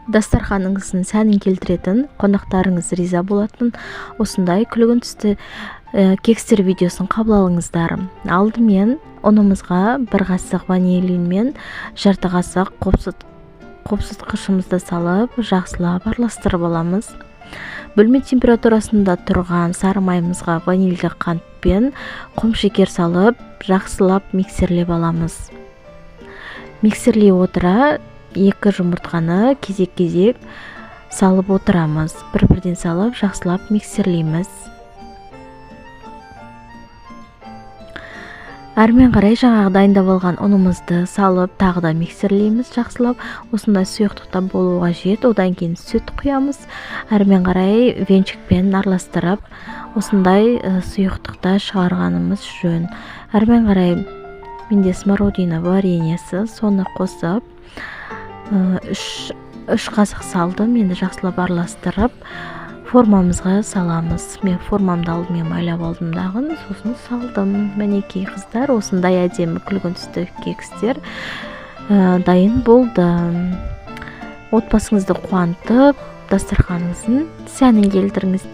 Дастарханыңыздың сәнін келтіретін, қонақтарыңыз риза болатын осындай күлгін түсті кекстер видеосын қабыл алыңыздар. Алдымен ұнымызға 1 қасық ванилин мен жарты қасық қопсытқышымызды салып, жақсылап араластырып аламыз. Бөлме температурасында тұрған сары майымызға ванильді қант пен құм шекер салып, жақсылап миксерлеп аламыз. Миксерлей отыра 2 жұмыртқаны кезек-кезек салып отырамыз. Бір-бірден салып, жақсылап миксерлейміз. Әрмен қарай жаңағы дайындап алған ұнымызды салып, тағы да миксерлейміз жақсылап. Осындай сұйықтықта болу қажет. Одан кейін сүт құямыз. Әрмен қарай венчикпен араластырып, осындай сұйықтықта шығарғанымыз жөн. Әрмен қарай менде смородина вареньесі, соны қосып, 3 қасық салдым. Енді жақсылап араластырып, формамызға саламыз. Мен формамды алдымен майлап алдым дағын, сосын салдым. Мінекей қыздар, осындай әдемі күлгін түсті кекстер дайын болды. Отбасыңызды қуантып, дастарханыңыздың сәнін келтіріңіз.